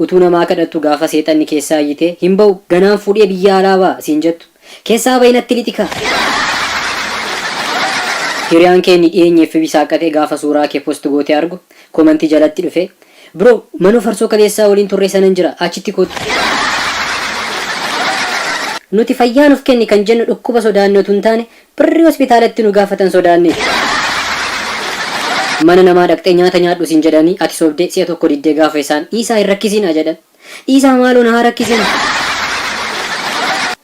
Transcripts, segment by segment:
Utuu namaa kadhattu gaafa seexanni keessaa iyyitee hin ba'u ganaan fuudhee biyya alaa ba'a siin jettu keessaa ba'i natti lixi kaa. Hiriyaan kee inni dhiyeenya fb saaqqate gaafa suuraa kee post gootee argu comment jalatti dhufee bro manoo farsoo kaleessaa waliin turre sanan jira achitti koottu. Nuti fayyaa nuf kenni kan jennu dhukkuba sodaanne utuu hin taane Birrii hospitaalatti nu gaafatan sodaanneeti. Mana namaa dhaqxee nyaata nyaadhu siin jedhanii ati sobdee si'a tokko diddee gaafa isaan dhiisaa hin rakkisinaa jedhan dhiisaa maaloo na haa rakkisan.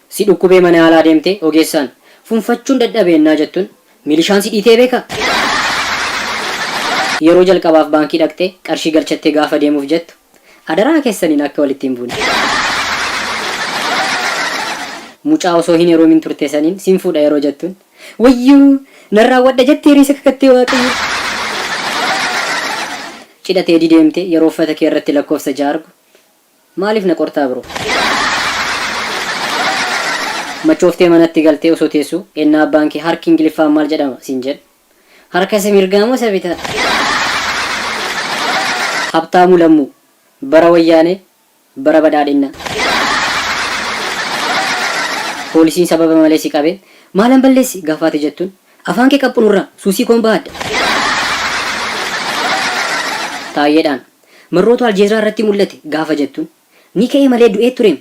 Si dhukkubee mana yaalaa deemtee ogeessaan funfachuun dadhabe ennaa jettun milishaan si dhiitee beekaa? Yeroo jalqabaaf baankii dhaqxee qarshii galchattee gaafa deemuuf jettu Adaraa keessaniin akka walitti hin buune. Mucaa osoo hin heerumin turte saniin sin fuudha yeroo jettuun wayyoo nan raawwadha jettee riisa kakattee waaqayyo. Cidha Teedii deemtee yeroo uffata kee irratti lakkoofsa 6 argu maaliif na qortaa bro. Machooftee manatti galtee osoo teessuu ennaa abbaan kee harki Ingiliffaan maal jedhama siin jedhu Harka isa mirgaa moo isa bitaa? Habtaamuu Lammuu. Bara Wayyaanee, bara Badhaadhinnaa. Poolisiin sababa malee si qabee, Maalan balleesse? gaafa ati jettuun, Afaan kee qaphu nurraa, suusii koon bahadha. Taayyeedhaan, Marrootu Aljeeziraa irratti mul'ate gaafa jettuun, Ni ka'e malee du'ee tureem.